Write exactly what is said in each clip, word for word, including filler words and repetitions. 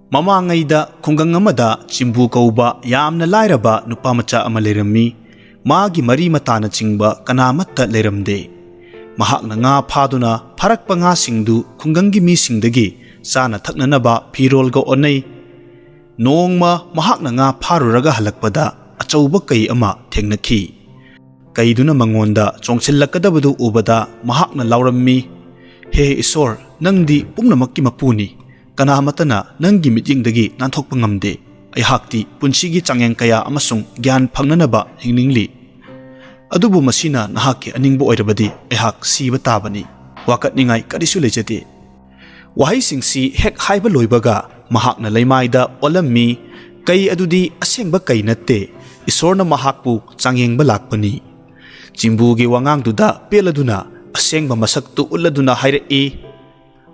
ꯃꯃꯥꯡꯉꯩꯗ ꯈꯨꯡꯒꯪ ꯑꯃꯗ ꯆꯤꯝꯕꯨ ꯀꯧꯕ ꯌꯥꯝꯅ ꯂꯥꯏꯔꯕ ꯅꯨꯄꯥ ꯃꯆꯥ ꯑꯃ ꯂꯩꯔꯝꯃꯤ꯫ ꯃꯥꯒꯤ ꯃꯔꯤ ꯃꯇꯥꯅꯆꯤꯡꯕ ꯀꯅꯥꯃꯠꯇ ꯂꯩꯔꯝꯗꯦ꯫ ꯃꯍꯥꯛꯅ ꯉꯥ ꯐꯥꯗꯨꯅ ꯐꯥꯔꯛꯄ ꯉꯥꯁꯤꯡꯗꯨ ꯈꯨꯡꯒꯪꯒꯤ ꯃꯤꯁꯤꯡꯗꯒꯤ ꯆꯥꯅ ꯊꯛꯅꯅꯕ ꯐꯤꯔꯣꯜꯒ ꯑꯣꯟꯅꯩ꯫ ꯅꯣꯡꯃ ꯃꯍꯥꯛꯅ ꯉꯥ ꯐꯥꯔꯨꯔꯒ ꯍꯜꯂꯛꯄꯗ ꯑꯆꯧꯕ ꯀꯩ ꯑꯃ ꯊꯦꯡꯅꯈꯤ꯫ ꯀꯩꯗꯨꯅ ꯃꯉꯣꯟꯗ ꯆꯣꯡꯁꯤꯜꯂꯛꯀꯗꯕꯗꯨ ꯎꯕꯗ ꯃꯍꯥꯛꯅ ꯂꯥꯎꯔꯝꯃꯤ, "ꯍꯦ ꯏꯁꯣꯔ, ꯅꯪꯗꯤ ꯄꯨꯝꯅꯃꯛꯀꯤ ꯃꯄꯨꯅꯤ꯫ ꯀꯅꯥꯃꯠꯇꯅ ꯅꯪꯒꯤ ꯃꯤꯠꯌꯦꯡꯗꯒꯤ ꯅꯥꯟꯊꯣꯛꯄ ꯉꯝꯗꯦ꯫ ꯑꯩꯍꯥꯛꯇꯤ ꯄꯨꯟꯁꯤꯒꯤ ꯆꯥꯡꯌꯦꯡ ꯀꯌꯥ ꯑꯃꯁꯨꯡ ꯒ꯭ꯌꯥꯟ ꯐꯪꯅꯅꯕ ꯍꯤꯡꯅꯤꯡꯂꯤ꯫ ꯑꯗꯨꯕꯨ ꯃꯁꯤꯅ ꯅꯍꯥꯛꯀꯤ ꯑꯅꯤꯡꯕ ꯑꯣꯏꯔꯕꯗꯤ ꯑꯩꯍꯥꯛ ꯁꯤꯕ ꯇꯥꯕꯅꯤ꯫ ꯋꯥꯀꯠꯅꯤꯡꯉꯥꯏ ꯀꯔꯤꯁꯨ ꯂꯩꯖꯗꯦ"꯫ ꯋꯥꯍꯩꯁꯤꯡꯁꯤ ꯍꯦꯛ ꯍꯥꯏꯕ ꯂꯣꯏꯕꯒ ꯃꯍꯥꯛꯅ ꯂꯩꯃꯥꯏꯗ ꯑꯣꯜꯂꯝꯃꯤ꯫ ꯀꯩ ꯑꯗꯨꯗꯤ ꯑꯁꯦꯡꯕ ꯀꯩ ꯅꯠꯇꯦ, ꯏꯁꯣꯔꯅ ꯃꯍꯥꯛꯄꯨ ꯆꯥꯡꯌꯦꯡꯕ ꯂꯥꯛꯄꯅꯤ꯫ ꯆꯤꯝꯕꯨꯒꯤ ꯋꯥꯉꯥꯡꯗꯨꯗ ꯄꯦꯜꯂꯗꯨꯅ ꯑꯁꯦꯡꯕ ꯃꯁꯛꯇꯨ ꯎꯠꯂꯗꯨꯅ ꯍꯥꯏꯔꯛꯏ,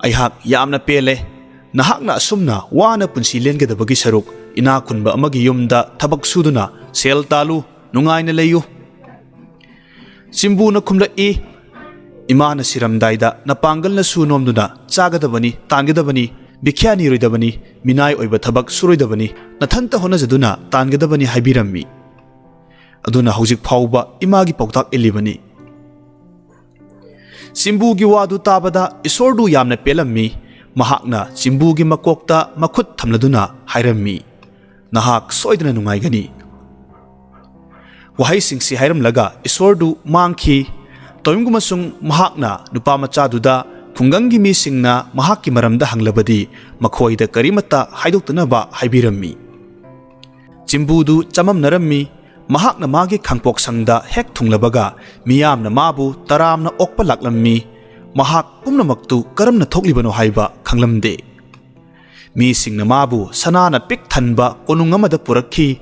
"ꯑꯩꯍꯥꯛ ꯌꯥꯝꯅ ꯄꯦꯜꯂꯦ꯫ ꯅꯍꯥꯛꯅ ꯑꯁꯨꯝꯅ ꯋꯥꯅ ꯄꯨꯟꯁꯤ ꯂꯦꯟꯒꯗꯕꯒꯤ ꯁꯔꯨꯛ, ꯏꯅꯥꯛ ꯈꯨꯟꯕ ꯑꯃꯒꯤ ꯌꯨꯝꯗ ꯊꯕꯛ ꯁꯨꯗꯨꯅ ꯁꯦꯜ ꯇꯥꯜꯂꯨ, ꯅꯨꯡꯉꯥꯏꯅ ꯂꯩꯌꯨ"꯫ ꯆꯤꯝꯕꯨꯅ ꯈꯨꯝꯂꯛꯏ, "ꯏꯃꯥꯅ ꯁꯤꯔꯝꯗꯥꯏꯗ ꯅꯄꯥꯡꯒꯜꯅ ꯁꯨ ꯅꯣꯝꯗꯨꯅ ꯆꯥꯒꯗꯕꯅꯤ, ꯇꯥꯟꯒꯗꯕꯅꯤ, ꯚꯤꯈ꯭ꯌꯥ ꯅꯤꯔꯣꯏꯗꯕꯅꯤ, ꯃꯤꯅꯥꯏ ꯑꯣꯏꯕ ꯊꯕꯛ ꯁꯨꯔꯣꯏꯗꯕꯅꯤ, ꯅꯊꯟꯇ ꯍꯣꯠꯅꯖꯗꯨꯅ ꯇꯥꯟꯒꯗꯕꯅꯤ ꯍꯥꯏꯕꯤꯔꯝꯃꯤ꯫ ꯑꯗꯨꯅ ꯍꯧꯖꯤꯛ ꯐꯥꯎꯕ ꯏꯃꯥꯒꯤ ꯄꯥꯎꯇꯥꯛ ꯏꯜꯂꯤꯕꯅꯤ"꯫ ꯆꯤꯝꯕꯨꯒꯤ ꯋꯥꯗꯨ ꯇꯥꯕꯗ ꯏꯁꯣꯔꯗꯨ ꯌꯥꯝꯅ ꯄꯦꯜꯂꯝꯃꯤ꯫ ꯃꯍꯥꯛꯅ ꯆꯤꯝꯕꯨꯒꯤ ꯃꯀꯣꯛꯇ ꯃꯈꯨꯠ ꯊꯝꯂꯗꯨꯅ ꯍꯥꯏꯔꯝꯃꯤ, "ꯅꯍꯥꯛ ꯁꯣꯏꯗꯅ ꯅꯨꯡꯉꯥꯏꯒꯅꯤ"꯫ ꯋꯥꯍꯩꯁꯤꯡꯁꯤ ꯍꯥꯏꯔꯝꯂꯒ ꯏꯁꯣꯔꯗꯨ ꯃꯥꯡꯈꯤ꯫ ꯇꯧꯏꯒꯨꯝꯕꯁꯨꯡ ꯃꯍꯥꯛꯅ ꯅꯨꯄꯥ ꯃꯆꯥꯗꯨꯗ ꯈꯨꯡꯒꯪꯒꯤ ꯃꯤꯁꯤꯡꯅ ꯃꯍꯥꯛꯀꯤ ꯃꯔꯝꯗ ꯍꯪꯂꯕꯗꯤ ꯃꯈꯣꯏꯗ ꯀꯔꯤꯃꯠꯇ ꯍꯥꯏꯗꯣꯛꯇꯅꯕ ꯍꯥꯏꯕꯤꯔꯝꯃꯤ꯫ ꯆꯤꯝꯕꯨꯗꯨ ꯆꯃꯝꯅꯔꯝꯃꯤ꯫ ꯃꯍꯥꯛꯅ ꯃꯥꯒꯤ ꯈꯥꯡꯄꯣꯛꯁꯪꯗ ꯍꯦꯛ ꯊꯨꯡꯂꯕꯒ ꯃꯤꯌꯥꯝꯅ ꯃꯥꯕꯨ ꯇꯔꯥꯝꯅ ꯑꯣꯛꯄ ꯂꯥꯛꯂꯝꯃꯤ꯫ ꯃꯍꯥꯛ ꯄꯨꯝꯅꯃꯛꯇꯨ ꯀꯔꯝꯅ ꯊꯣꯛꯂꯤꯕꯅꯣ ꯍꯥꯏꯕ ꯈꯪꯂꯝꯗꯦ꯫ ꯃꯤꯁꯤꯡꯅ ꯃꯥꯕꯨ ꯁꯅꯥꯅ ꯄꯤꯛ ꯊꯟꯕ ꯀꯣꯅꯨꯡ ꯑꯃꯗ ꯄꯨꯔꯛꯈꯤ꯫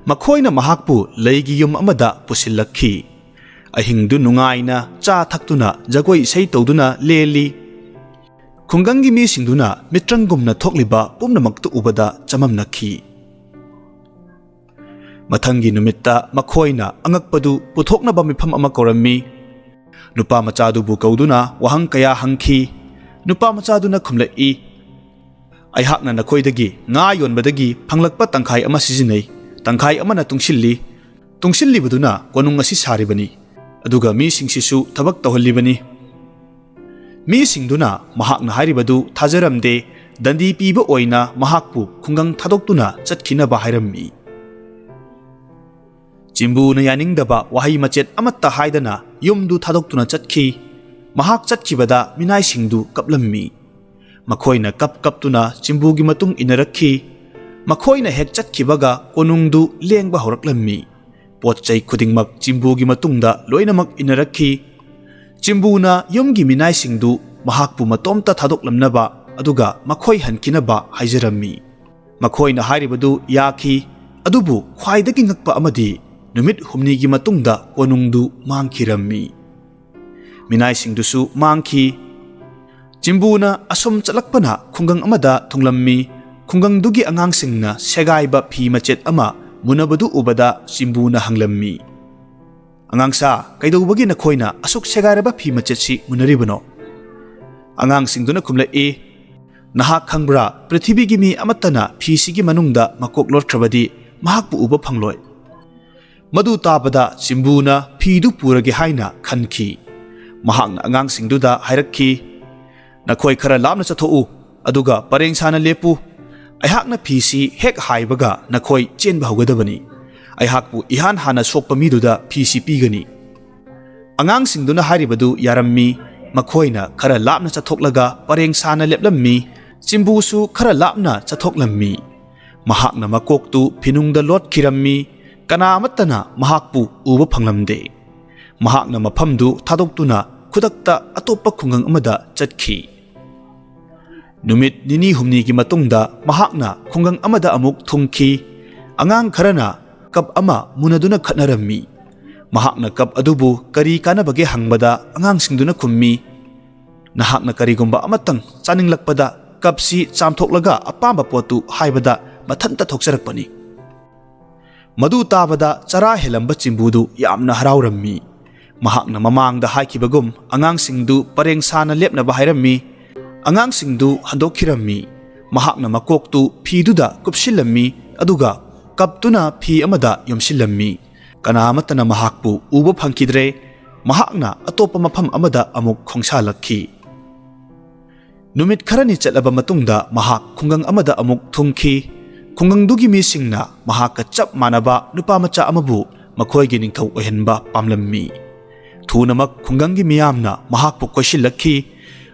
ꯃꯈꯣꯏꯅ ꯃꯍꯥꯛꯄꯨ ꯂꯩꯒꯤ ꯌꯨꯝ ꯑꯃꯗ ꯄꯨꯁꯤꯜꯂꯛꯈꯤ꯫ ꯑꯍꯤꯡꯗꯨ ꯅꯨꯡꯉꯥꯏꯅ ꯆꯥ ꯊꯛꯇꯨꯅ ꯖꯒꯣꯏ ꯏꯁꯩ ꯇꯧꯗꯨꯅ ꯂꯦꯜꯂꯤ꯫ ꯈꯨꯡꯒꯪꯒꯤ ꯃꯤꯁꯤꯡꯗꯨꯅ ꯃꯤꯇ꯭ꯔꯪꯒꯨꯝꯅ ꯊꯣꯛꯂꯤꯕ ꯄꯨꯝꯅꯃꯛꯇꯨ ꯎꯕꯗ ꯆꯃꯝꯅꯈꯤ꯫ ꯃꯊꯪꯒꯤ ꯅꯨꯃꯤꯠꯇ ꯃꯈꯣꯏꯅ ꯑꯉꯛꯄꯗꯨ ꯄꯨꯊꯣꯛꯅꯕ ꯃꯤꯐꯝ ꯑꯃ ꯀꯧꯔꯝꯃꯤ꯫ ꯅꯨꯄꯥ ꯃꯆꯥꯗꯨꯕꯨ ꯀꯧꯗꯨꯅ ꯋꯥꯍꯪ ꯀꯌꯥ ꯍꯪꯈꯤ꯫ ꯅꯨꯄꯥ ꯃꯆꯥꯗꯨꯅ ꯈꯨꯝꯂꯛꯏ, "ꯑꯩꯍꯥꯛꯅ ꯅꯈꯣꯏꯗꯒꯤ ꯉꯥ ꯌꯣꯟꯕꯗꯒꯤ ꯐꯪꯂꯛꯄ ꯇꯪꯈꯥꯏ ꯑꯃ ꯁꯤꯖꯤꯟꯅꯩ, ꯇꯪꯈꯥꯏ ꯑꯃꯅ ꯇꯨꯡꯁꯤꯜꯂꯤ꯫ ꯇꯨꯡꯁꯤꯜꯂꯤꯕꯗꯨꯅ ꯀꯣꯅꯨꯡ ꯑꯁꯤ ꯁꯥꯔꯤꯕꯅꯤ, ꯑꯗꯨꯒ ꯃꯤꯁꯤꯡꯁꯤꯁꯨ ꯊꯕꯛ ꯇꯧꯍꯜꯂꯤꯕꯅꯤ"꯫ ꯃꯤꯁꯤꯡꯗꯨꯅ ꯃꯍꯥꯛꯅ ꯍꯥꯏꯔꯤꯕꯗꯨ ꯊꯥꯖꯔꯝꯗꯦ꯫ ꯗꯟꯗꯤ ꯄꯤꯕ ꯑꯣꯏꯅ ꯃꯍꯥꯛꯄꯨ ꯈꯨꯡꯒꯪ ꯊꯥꯗꯣꯛꯇꯨꯅ ꯆꯠꯈꯤꯅꯕ ꯍꯥꯏꯔꯝꯃꯤ꯫ ꯆꯤꯝꯕꯨꯅ ꯌꯥꯅꯤꯡꯗꯕ ꯋꯥꯍꯩ ꯃꯆꯦꯠ ꯑꯃꯠꯇ ꯍꯥꯏꯗꯅ ꯌꯨꯝꯗꯨ ꯊꯥꯗꯣꯛꯇꯨꯅ ꯆꯠꯈꯤ꯫ ꯃꯍꯥꯛ ꯆꯠꯈꯤꯕꯗ ꯃꯤꯅꯥꯏꯁꯤꯡꯗꯨ ꯀꯞꯂꯝꯃꯤ꯫ ꯃꯈꯣꯏꯅ ꯀꯞ ꯀꯞꯇꯨꯅ ꯆꯤꯝꯕꯨꯒꯤ ꯃꯇꯨꯡ ꯏꯟꯅꯔꯛꯈꯤ꯫ ꯃꯈꯣꯏꯅ ꯍꯦꯛ ꯆꯠꯈꯤꯕꯒ ꯀꯣꯅꯨꯡꯗꯨ ꯂꯦꯡꯕ ꯍꯧꯔꯛꯂꯝꯃꯤ꯫ ꯄꯣꯠ ꯆꯩ ꯈꯨꯗꯤꯡꯃꯛ ꯆꯤꯝꯕꯨꯒꯤ ꯃꯇꯨꯡꯗ ꯂꯣꯏꯅꯃꯛ ꯏꯟꯅꯔꯛꯈꯤ꯫ ꯆꯤꯝꯕꯨꯅ ꯌꯨꯝꯒꯤ ꯃꯤꯅꯥꯏꯁꯤꯡꯗꯨ ꯃꯍꯥꯛꯄꯨ ꯃꯇꯣꯝꯇ ꯊꯥꯗꯣꯛꯂꯝꯅꯕ ꯑꯗꯨꯒ ꯃꯈꯣꯏ ꯍꯟꯈꯤꯅꯕ ꯍꯥꯏꯖꯔꯝꯃꯤ꯫ ꯃꯈꯣꯏꯅ ꯍꯥꯏꯔꯤꯕꯗꯨ ꯌꯥꯈꯤ, ꯑꯗꯨꯕꯨ ꯈ꯭ꯋꯥꯏꯗꯒꯤ ꯉꯛꯄ ꯑꯃꯗꯤ ꯅꯨꯃꯤꯠ ꯍꯨꯝꯅꯤꯒꯤ ꯃꯇꯨꯡꯗ ꯀꯣꯅꯨꯡꯗꯨ ꯃꯥꯡꯈꯤꯔꯝꯃꯤ꯫ ꯃꯤꯅꯥꯏꯁꯤꯡꯗꯨꯁꯨ ꯃꯥꯡꯈꯤ꯫ ꯆꯤꯝꯕꯨꯅ ꯑꯁꯨꯝ ꯆꯠꯂꯛꯄꯅ ꯈꯨꯡꯒꯪ ꯑꯃꯗ ꯊꯨꯡꯂꯝꯃꯤ꯫ ꯈꯨꯡꯒꯪꯗꯨꯒꯤ ꯑꯉꯥꯡꯁꯤꯡꯅ ꯁꯦꯒꯥꯏꯕ ꯐꯤ ꯃꯆꯦꯠ ꯑꯃ ꯃꯨꯟꯅꯕꯗꯨ ꯎꯕꯗ ꯆꯤꯝꯕꯨꯅ ꯍꯪꯂꯝꯃꯤ, "ꯑꯉꯥꯡꯁꯥ, ꯀꯩꯗꯧꯕꯒꯤ ꯅꯈꯣꯏꯅ ꯑꯁꯨꯛ ꯁꯦꯒꯥꯏꯔꯕ ꯐꯤ ꯃꯆꯦꯠꯁꯤ ꯃꯨꯟꯅꯔꯤꯕꯅꯣ?" ꯑꯉꯥꯡꯁꯤꯡꯗꯨꯅ ꯈꯨꯝꯂꯛꯏ, "ꯅꯍꯥꯛ ꯈꯪꯕ꯭ꯔꯥ, ꯄ꯭ꯔꯤꯊꯤꯕꯤꯒꯤ ꯃꯤ ꯑꯃꯠꯇꯅ ꯐꯤꯁꯤꯒꯤ ꯃꯅꯨꯡꯗ ꯃꯀꯣꯛ ꯂꯣꯠꯈ꯭ꯔꯕꯗꯤ ꯃꯍꯥꯛꯄꯨ ꯎꯕ ꯐꯪꯂꯣꯏ"꯫ ꯃꯗꯨ ꯇꯥꯕꯗ ꯆꯤꯝꯕꯨꯅ ꯐꯤꯗꯨ ꯄꯨꯔꯒꯦ ꯍꯥꯏꯅ ꯈꯟꯈꯤ꯫ ꯃꯍꯥꯛꯅ ꯑꯉꯥꯡꯁꯤꯡꯗꯨꯗ ꯍꯥꯏꯔꯛꯈꯤ, "ꯅꯈꯣꯏ ꯈꯔ ꯂꯥꯞꯅ ꯆꯠꯊꯣꯛꯎ, ꯑꯗꯨꯒ ꯄꯔꯦꯡ ꯁꯥꯅ ꯂꯦꯞꯄꯨ꯫ ꯑꯩꯍꯥꯛꯅ ꯐꯤꯁꯤ ꯍꯦꯛ ꯍꯥꯏꯕꯒ ꯅꯈꯣꯏ ꯆꯦꯟꯕ ꯍꯧꯒꯗꯕꯅꯤ꯫ ꯑꯩꯍꯥꯛꯄꯨ ꯏꯍꯥꯟ ꯍꯥꯟꯅ ꯁꯣꯛꯄ ꯃꯤꯗꯨꯗ ꯐꯤꯁꯤ ꯄꯤꯒꯅꯤ"꯫ ꯑꯉꯥꯡꯁꯤꯡꯗꯨꯅ ꯍꯥꯏꯔꯤꯕꯗꯨ ꯌꯥꯔꯝꯃꯤ꯫ ꯃꯈꯣꯏꯅ ꯈꯔ ꯂꯥꯞꯅ ꯆꯠꯊꯣꯛꯂꯒ ꯄꯔꯦꯡ ꯁꯥꯅ ꯂꯦꯞꯂꯝꯃꯤ꯫ ꯆꯤꯝꯕꯨꯁꯨ ꯈꯔ ꯂꯥꯞꯅ ꯆꯠꯊꯣꯛꯂꯝꯃꯤ꯫ ꯃꯍꯥꯛꯅ ꯃꯀꯣꯛꯇꯨ ꯐꯤꯅꯨꯡꯗ ꯂꯣꯠꯈꯤꯔꯝꯃꯤ꯫ ꯀꯅꯥ ꯑꯃꯠꯇꯅ ꯃꯍꯥꯛꯄꯨ ꯎꯕ ꯐꯪꯂꯝꯗꯦ꯫ ꯃꯍꯥꯛꯅ ꯃꯐꯝꯗꯨ ꯊꯥꯗꯣꯛꯇꯨꯅ ꯈꯨꯗꯛꯇ ꯑꯇꯣꯞꯄ ꯈꯨꯡꯒꯪ ꯑꯃꯗ ꯆꯠꯈꯤ꯫ ꯅꯨꯃꯤꯠ ꯅꯤꯅꯤ ꯍꯨꯝꯅꯤꯒꯤ ꯃꯇꯨꯡꯗ ꯃꯍꯥꯛꯅ ꯈꯨꯡꯒꯪ ꯑꯃꯗ ꯑꯃꯨꯛ ꯊꯨꯡꯈꯤ꯫ ꯑꯉꯥꯡ ꯈꯔꯅ ꯀꯞ ꯑꯃ ꯃꯨꯟꯅꯗꯨꯅ ꯈꯠꯅꯔꯝꯃꯤ꯫ ꯃꯍꯥꯛꯅ ꯀꯞ ꯑꯗꯨꯕꯨ ꯀꯔꯤ ꯀꯥꯟꯅꯕꯒꯦ ꯍꯪꯕꯗ ꯑꯉꯥꯡꯁꯤꯡꯗꯨꯅ ꯈꯨꯝꯃꯤ, "ꯅꯍꯥꯛꯅ ꯀꯔꯤꯒꯨꯝꯕ ꯑꯃꯇꯪ ꯆꯥꯅꯤꯡꯂꯛꯄꯗ ꯀꯞꯁꯤ ꯆꯥꯝꯊꯣꯛꯂꯒ ꯑꯄꯥꯝꯕ ꯄꯣꯠꯇꯨ ꯍꯥꯏꯕꯗ ꯃꯊꯟꯇ ꯊꯣꯛꯆꯔꯛꯄꯅꯤ"꯫ ꯃꯗꯨ ꯇꯥꯕꯗ ꯆꯔꯥ ꯍꯦꯜꯂꯝꯕ ꯆꯤꯝꯕꯨꯗꯨ ꯌꯥꯝꯅ ꯍꯔꯥꯎꯔꯝꯃꯤ꯫ ꯃꯍꯥꯛꯅ ꯃꯃꯥꯡꯗ ꯍꯥꯏꯈꯤꯕꯒꯨꯝ ꯑꯉꯥꯡꯁꯤꯡꯗꯨ ꯄꯔꯦꯡ ꯁꯥꯅ ꯂꯦꯞꯅꯕ ꯍꯥꯏꯔꯝꯃꯤ꯫ ꯑꯉꯥꯡꯁꯤꯡꯗꯨ ꯍꯟꯗꯣꯛꯈꯤꯔꯝꯃꯤ꯫ ꯃꯍꯥꯛꯅ ꯃꯀꯣꯛꯇꯨ ꯐꯤꯗꯨꯗ ꯀꯨꯞꯁꯤꯜꯂꯝꯃꯤ, ꯑꯗꯨꯒ ꯀꯞꯇꯨꯅ ꯐꯤ ꯑꯃꯗ ꯌꯣꯝꯁꯤꯜꯂꯝꯃꯤ꯫ ꯀꯅꯥ ꯑꯃꯠꯇꯅ ꯃꯍꯥꯛꯄꯨ ꯎꯕ ꯐꯪꯈꯤꯗ꯭ꯔꯦ꯫ ꯃꯍꯥꯛꯅ ꯑꯇꯣꯞꯄ ꯃꯐꯝ ꯑꯃꯗ ꯑꯃꯨꯛ ꯈꯣꯡꯁꯥꯜꯂꯛꯈꯤ꯫ ꯅꯨꯃꯤꯠ ꯈꯔꯅꯤ ꯆꯠꯂꯕ ꯃꯇꯨꯡꯗ ꯃꯍꯥꯛ ꯈꯨꯡꯒꯪ ꯑꯃꯗ ꯑꯃꯨꯛ ꯊꯨꯡꯈꯤ꯫ ꯈꯨꯡꯒꯪꯗꯨꯒꯤ ꯃꯤꯁꯤꯡꯅ ꯃꯍꯥꯛꯀ ꯆꯞ ꯃꯥꯟꯅꯕ ꯅꯨꯄꯥ ꯃꯆꯥ ꯑꯃꯕꯨ ꯃꯈꯣꯏꯒꯤ ꯅꯤꯡꯊꯧ ꯑꯣꯏꯍꯟꯕ ꯄꯥꯝꯂꯝꯃꯤ꯫ ꯊꯨꯅꯃꯛ ꯈꯨꯡꯒꯪꯒꯤ ꯃꯤꯌꯥꯝꯅ ꯃꯍꯥꯛꯄꯨ ꯀꯣꯏꯁꯤꯜꯂꯛꯈꯤ,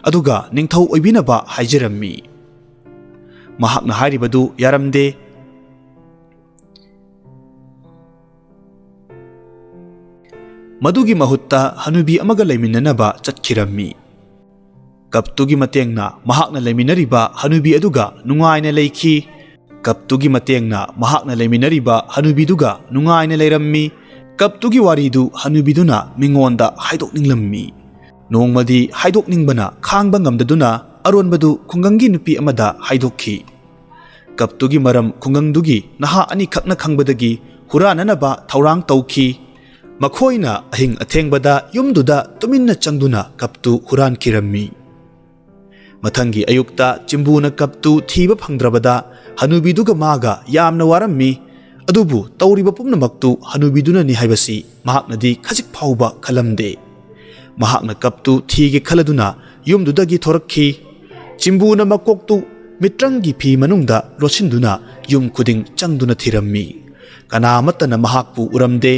ꯑꯗꯨꯒ ꯅꯤꯡꯊꯧ ꯑꯣꯏꯕꯤꯅꯕ ꯍꯥꯏꯖꯔꯝꯃꯤ꯫ ꯃꯍꯥꯛꯅ ꯍꯥꯏꯔꯤꯕꯗꯨ ꯌꯥꯔꯝꯗꯦ꯫ ꯃꯗꯨꯒꯤ ꯃꯍꯨꯠꯇ ꯍꯅꯨꯕꯤ ꯑꯃꯒ ꯂꯩꯃꯤꯟꯅꯅꯕ ꯆꯠꯈꯤꯔꯝꯃꯤ꯫ ꯀꯞꯇꯨꯒꯤ ꯃꯇꯦꯡꯅ ꯃꯍꯥꯛꯅ ꯂꯩꯃꯤꯟꯅꯔꯤꯕ ꯍꯅꯨꯕꯤ ꯑꯗꯨꯒ ꯅꯨꯡꯉꯥꯏꯅ ꯂꯩꯈꯤ꯫ ꯀꯞꯇꯨꯒꯤ ꯃꯇꯦꯡꯅ ꯃꯍꯥꯛꯅ ꯂꯩꯃꯤꯟꯅꯔꯤꯕ ꯍꯅꯨꯕꯤꯗꯨꯒ ꯅꯨꯡꯉꯥꯏꯅ ꯂꯩꯔꯝꯃꯤ꯫ ꯀꯞꯇꯨꯒꯤ ꯋꯥꯔꯤꯗꯨ ꯍꯅꯨꯕꯤꯗꯨꯅ ꯃꯤꯉꯣꯟꯗ ꯍꯥꯏꯗꯣꯛꯅꯤꯡꯂꯝꯃꯤ꯫ ꯅꯣꯡꯃꯗꯤ ꯍꯥꯏꯗꯣꯛꯅꯤꯡꯕꯅ ꯈꯥꯡꯕ ꯉꯝꯗꯗꯨꯅ ꯑꯔꯣꯟꯕꯗꯨ ꯈꯨꯡꯒꯪꯒꯤ ꯅꯨꯄꯤ ꯑꯃꯗ ꯍꯥꯏꯗꯣꯛꯈꯤ꯫ ꯀꯞꯇꯨꯒꯤ ꯃꯔꯝ ꯈꯨꯡꯒꯪꯗꯨꯒꯤ ꯅꯍꯥ ꯑꯅꯤꯈꯛꯅ ꯈꯪꯕꯗꯒꯤ ꯍꯨꯔꯥꯟꯅꯅꯕ ꯊꯧꯔꯥꯡ ꯇꯧꯈꯤ꯫ ꯃꯈꯣꯏꯅ ꯑꯍꯤꯡ ꯑꯊꯦꯡꯕꯗ ꯌꯨꯝꯗꯨꯗ ꯇꯨꯃꯤꯟꯅ ꯆꯪꯗꯨꯅ ꯀꯞꯇꯨ ꯍꯨꯔꯥꯟꯈꯤꯔꯝꯃꯤ꯫ ꯃꯊꯪꯒꯤ ꯑꯌꯨꯛꯇ ꯆꯤꯝꯕꯨꯅ ꯀꯞꯇꯨ ꯊꯤꯕ ꯐꯪꯗ꯭ꯔꯕꯗ ꯍꯅꯨꯕꯤꯗꯨꯒ ꯃꯥꯒ ꯌꯥꯝꯅ ꯋꯥꯔꯝꯃꯤ꯫ ꯑꯗꯨꯕꯨ ꯇꯧꯔꯤꯕ ꯄꯨꯝꯅꯃꯛꯇꯨ ꯍꯅꯨꯕꯤꯗꯨꯅꯅꯤ ꯍꯥꯏꯕꯁꯤ ꯃꯍꯥꯛꯅꯗꯤ ꯈꯖꯤꯛ ꯐꯥꯎꯕ ꯈꯜꯂꯝꯗꯦ꯫ ꯃꯍꯥꯛꯅ ꯀꯞꯇꯨ ꯊꯤꯒꯦ ꯈꯜꯂꯗꯨꯅ ꯌꯨꯝꯗꯨꯗꯒꯤ ꯊꯣꯔꯛꯈꯤ꯫ ꯆꯤꯝꯕꯨꯅ ꯃꯀꯣꯛꯇꯨ ꯃꯤꯇ꯭ꯔꯪꯒꯤ ꯐꯤ ꯃꯅꯨꯡꯗ ꯂꯣꯠꯁꯤꯟꯗꯨꯅ ꯌꯨꯝ ꯈꯨꯗꯤꯡ ꯆꯪꯗꯨꯅ ꯊꯤꯔꯝꯃꯤ꯫ ꯀꯅꯥ ꯑꯃꯠꯇꯅ ꯃꯍꯥꯛꯄꯨ ꯎꯔꯝꯗꯦ꯫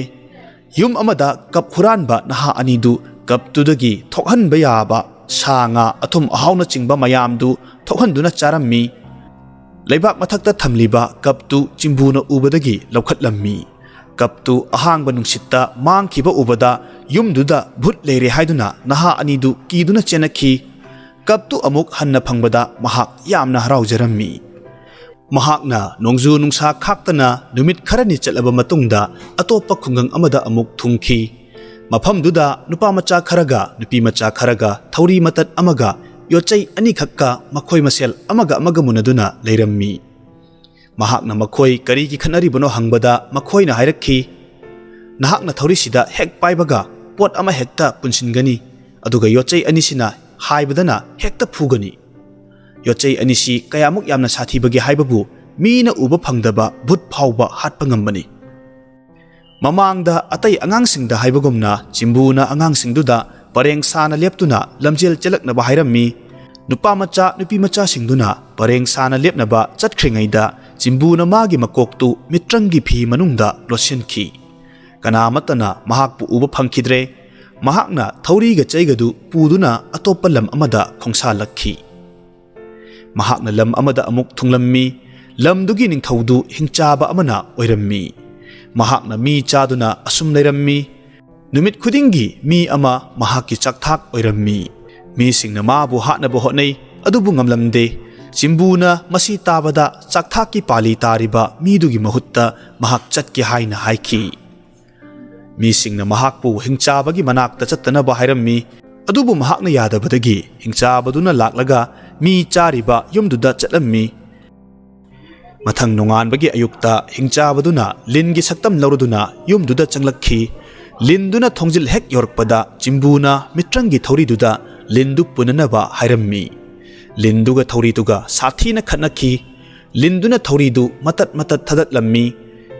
ꯌꯨꯝ ꯑꯃꯗ ꯀꯞ ꯍꯨꯔꯥꯟꯕ ꯅꯍꯥ ꯑꯅꯤꯗꯨ ꯀꯞꯇꯨꯗꯒꯤ ꯊꯣꯛꯍꯟꯕ ꯌꯥꯕ ꯁꯥ ꯉꯥ, ꯑꯊꯨꯝ ꯑꯍꯥꯎꯅꯆꯤꯡꯕ ꯃꯌꯥꯝꯗꯨ ꯊꯣꯛꯍꯟꯗꯨꯅ ꯆꯥꯔꯝꯃꯤ꯫ ꯂꯩꯕꯥꯛ ꯃꯊꯛꯇ ꯊꯝꯂꯤꯕ ꯀꯞꯇꯨ ꯆꯤꯝꯕꯨꯅ ꯎꯕꯗꯒꯤ ꯂꯧꯈꯠꯂꯝꯃꯤ꯫ ꯀꯞꯇꯨ ꯑꯍꯥꯡꯕ ꯅꯨꯡꯁꯤꯠꯇ ꯃꯥꯡꯈꯤꯕ ꯎꯕꯗ ꯌꯨꯝꯗꯨꯗ ꯚꯨꯠ ꯂꯩꯔꯦ ꯍꯥꯏꯗꯨꯅ ꯅꯍꯥ ꯑꯅꯤꯗꯨ ꯀꯤꯗꯨꯅ ꯆꯦꯟꯅꯈꯤ꯫ ꯀꯞꯇꯨ ꯑꯃꯨꯛ ꯍꯟꯅ ꯐꯪꯕꯗ ꯃꯍꯥꯛ ꯌꯥꯝꯅ ꯍꯔꯥꯎꯖꯔꯝꯃꯤ꯫ ꯃꯍꯥꯛꯅ ꯅꯣꯡꯖꯨ ꯅꯨꯡꯁꯥ ꯈꯥꯛꯇꯅ ꯅꯨꯃꯤꯠ ꯈꯔꯅꯤ ꯆꯠꯂꯕ ꯃꯇꯨꯡꯗ ꯑꯇꯣꯞꯄ ꯈꯨꯡꯒꯪ ꯑꯃꯗ ꯑꯃꯨꯛ ꯊꯨꯡꯈꯤ꯫ ꯃꯐꯝꯗꯨꯗ ꯅꯨꯄꯥ ꯃꯆꯥ ꯈꯔꯒ ꯅꯨꯄꯤ ꯃꯆꯥ ꯈꯔꯒ ꯊꯧꯔꯤ ꯃꯇꯠ ꯑꯃꯒ ꯌꯣꯠꯆꯩ ꯑꯅꯤꯈꯛꯀ ꯃꯈꯣꯏ ꯃꯁꯦꯜ ꯑꯃꯒ ꯑꯃꯒ ꯃꯨꯟꯅꯗꯨꯅ ꯂꯩꯔꯝꯃꯤ꯫ ꯃꯍꯥꯛꯅ ꯃꯈꯣꯏ ꯀꯔꯤꯒꯤ ꯈꯠꯅꯔꯤꯕꯅꯣ ꯍꯪꯕꯗ ꯃꯈꯣꯏꯅ ꯍꯥꯏꯔꯛꯈꯤ, "ꯅꯍꯥꯛꯅ ꯊꯧꯔꯤꯁꯤꯗ ꯍꯦꯛ ꯄꯥꯏꯕꯒ ꯄꯣꯠ ꯑꯃ ꯍꯦꯛꯇ ꯄꯨꯟꯁꯤꯟꯒꯅꯤ, ꯑꯗꯨꯒ ꯌꯣꯠꯆꯩ ꯑꯅꯤꯁꯤꯅ ꯍꯥꯏꯕꯗꯅ ꯍꯦꯛꯇ ꯐꯨꯒꯅꯤ꯫ ꯌꯣꯠꯆꯩ ꯑꯅꯤꯁꯤ ꯀꯌꯥꯃꯨꯛ ꯌꯥꯝꯅ ꯁꯥꯊꯤꯕꯒꯦ ꯍꯥꯏꯕꯕꯨ ꯃꯤꯅ ꯎꯕ ꯐꯪꯗꯕ ꯚꯨꯠ ꯐꯥꯎꯕ ꯍꯥꯠꯄ ꯉꯝꯕꯅꯤ꯫" ꯃꯃꯥꯡꯗ ꯑꯇꯩ ꯑꯉꯥꯡꯁꯤꯡꯗ ꯍꯥꯏꯕꯒꯨꯝꯅ ꯆꯤꯝꯕꯨꯅ ꯑꯉꯥꯡꯁꯤꯡꯗꯨꯗ ꯄꯔꯦꯡ ꯁꯥꯅ ꯂꯦꯞꯇꯨꯅ ꯂꯝꯖꯦꯜ ꯆꯦꯜꯂꯛꯅꯕ ꯍꯥꯏꯔꯝꯃꯤ꯫ ꯅꯨꯄꯥ ꯃꯆꯥ, ꯅꯨꯄꯤ ꯃꯆꯥꯁꯤꯡꯗꯨꯅ ꯄꯔꯦꯡ ꯁꯥꯅ ꯂꯦꯞꯅꯕ ꯆꯠꯈ꯭ꯔꯤꯉꯩꯗ ꯆꯤꯝꯕꯨꯅ ꯃꯥꯒꯤ ꯃꯀꯣꯛꯇꯨ ꯃꯤꯇ꯭ꯔꯪꯒꯤ ꯐꯤ ꯃꯅꯨꯡꯗ ꯂꯣꯠꯁꯤꯟꯈꯤ꯫ ꯀꯅꯥꯃꯠꯇꯅ ꯃꯍꯥꯛꯄꯨ ꯎꯕ ꯐꯪꯈꯤꯗ꯭ꯔꯦ꯫ ꯃꯍꯥꯛꯅ ꯊꯧꯔꯤꯒ ꯆꯩꯒꯗꯨ ꯄꯨꯗꯨꯅ ꯑꯇꯣꯞꯄ ꯂꯝ ꯑꯃꯗ ꯈꯣꯡꯁꯥꯜꯂꯛꯈꯤ꯫ ꯃꯍꯥꯛꯅ ꯂꯝ ꯑꯃꯗ ꯑꯃꯨꯛ ꯊꯨꯡꯂꯝꯃꯤ꯫ ꯂꯝꯗꯨꯒꯤ ꯅꯤꯡꯊꯧꯗꯨ ꯍꯤꯡꯆꯥꯕ ꯑꯃꯅ ꯑꯣꯏꯔꯝꯃꯤ꯫ ꯃꯍꯥꯛꯅ ꯃꯤ ꯆꯥꯗꯨꯅ ꯑꯁꯨꯝ ꯂꯩꯔꯝꯃꯤ꯫ ꯅꯨꯃꯤꯠ ꯈꯨꯗꯤꯡꯒꯤ ꯃꯤ ꯑꯃ ꯃꯍꯥꯛꯀꯤ ꯆꯥꯛꯊꯥꯛ ꯑꯣꯏꯔꯝꯃꯤ꯫ ꯃꯤꯁꯤꯡꯅ ꯃꯥꯕꯨ ꯍꯥꯠꯅꯕ ꯍꯣꯠꯅꯩ, ꯑꯗꯨꯕꯨ ꯉꯝꯂꯝꯗꯦ꯫ ꯆꯤꯝꯕꯨꯅ ꯃꯁꯤ ꯇꯥꯕꯗ ꯆꯥꯛꯊꯥꯛꯀꯤ ꯄꯥꯂꯤ ꯇꯥꯔꯤꯕ ꯃꯤꯗꯨꯒꯤ ꯃꯍꯨꯠꯇ ꯃꯍꯥꯛ ꯆꯠꯀꯦ ꯍꯥꯏꯅ ꯍꯥꯏꯈꯤ꯫ ꯃꯤꯁꯤꯡꯅ ꯃꯍꯥꯛꯄꯨ ꯍꯤꯡꯆꯥꯕꯒꯤ ꯃꯅꯥꯛꯇ ꯆꯠꯇꯅꯕ ꯍꯥꯏꯔꯝꯃꯤ, ꯑꯗꯨꯕꯨ ꯃꯍꯥꯛꯅ ꯌꯥꯗꯕꯗꯒꯤ ꯍꯤꯡꯆꯥꯕꯗꯨꯅ ꯂꯥꯛꯂꯒ ꯃꯤ ꯆꯥꯔꯤꯕ ꯌꯨꯝꯗꯨꯗ ꯆꯠꯂꯝꯃꯤ꯫ ꯃꯊꯪ ꯅꯣꯡꯉꯥꯟꯕꯒꯤ ꯑꯌꯨꯛꯇ ꯍꯤꯡꯆꯥꯕꯗꯨꯅ ꯂꯤꯟꯒꯤ ꯁꯛꯇꯝ ꯂꯧꯔꯗꯨꯅ ꯌꯨꯝꯗꯨꯗ ꯆꯪꯂꯛꯈꯤ꯫ ꯂꯤꯟꯗꯨꯅ ꯊꯣꯡꯖꯤꯜ ꯍꯦꯛ ꯌꯧꯔꯛꯄꯗ ꯆꯤꯝꯕꯨꯅ ꯃꯤꯇ꯭ꯔꯪꯒꯤ ꯊꯧꯔꯤꯗꯨꯗ ꯂꯤꯟꯗꯨ ꯄꯨꯅꯅꯕ ꯍꯥꯏꯔꯝꯃꯤ꯫ ꯂꯤꯟꯗꯨꯒ ꯊꯧꯔꯤꯗꯨꯒ ꯁꯥꯊꯤꯅ ꯈꯠꯅꯈꯤ꯫ ꯂꯤꯟꯗꯨꯅ ꯊꯧꯔꯤꯗꯨ ꯃꯇꯠ ꯃꯇꯠ ꯊꯗꯠꯂꯝꯃꯤ꯫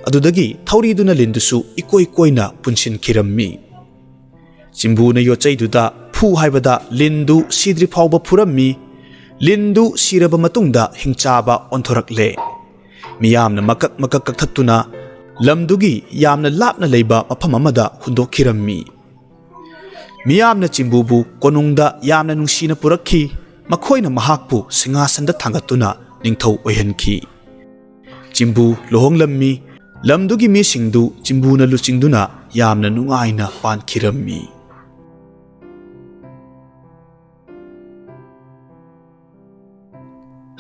ꯑꯗꯨꯗꯒꯤ ꯊꯧꯔꯤꯗꯨꯅ ꯂꯤꯟꯗꯨꯁꯨ ꯏꯀꯣꯏ ꯀꯣꯏꯅ ꯄꯨꯟꯁꯤꯟꯈꯤꯔꯝꯃꯤ꯫ ꯆꯤꯝꯕꯨꯅ ꯌꯣꯠꯆꯩꯗꯨꯗ ꯐꯨ ꯍꯥꯏꯕꯗ ꯂꯤꯟꯗꯨ ꯁꯤꯗ꯭ꯔꯤ ꯐꯥꯎꯕ ꯐꯨꯔꯝꯃꯤ꯫ ꯂꯤꯟꯗꯨ ꯁꯤꯔꯕ ꯃꯇꯨꯡꯗ ꯍꯤꯡꯆꯥꯕ ꯑꯣꯟꯊꯣꯔꯛꯂꯦ꯫ ꯃꯤꯌꯥꯝꯅ ꯃꯀꯛ ꯃꯀꯛ ꯀꯛꯊꯠꯇꯨꯅ ꯂꯝꯗꯨꯒꯤ ꯌꯥꯝꯅ ꯂꯥꯞꯅ ꯂꯩꯕ ꯃꯐꯝ ꯑꯃꯗ ꯍꯨꯟꯗꯣꯛꯈꯤꯔꯝꯃꯤ꯫ ꯃꯤꯌꯥꯝꯅ ꯆꯤꯝꯕꯨꯕꯨ ꯀꯣꯅꯨꯡꯗ ꯌꯥꯝꯅ ꯅꯨꯡꯁꯤꯅ ꯄꯨꯔꯛꯈꯤ꯫ ꯃꯈꯣꯏꯅ ꯃꯍꯥꯛꯄꯨ ꯁꯤꯡꯍꯥꯁꯟꯗ ꯊꯥꯡꯒꯠꯇꯨꯅ ꯅꯤꯡꯊꯧ ꯑꯣꯏꯍꯟꯈꯤ꯫ ꯆꯤꯝꯕꯨ ꯂꯨꯍꯣꯡꯂꯝꯃꯤ꯫ ꯂꯝꯗꯨꯒꯤ ꯃꯤꯁꯤꯡꯗꯨ ꯆꯤꯝꯕꯨꯅ ꯂꯨꯆꯤꯡꯗꯨꯅ ꯌꯥꯝꯅ ꯅꯨꯡꯉꯥꯏꯅ ꯄꯥꯟꯈꯤꯔꯝꯃꯤ꯫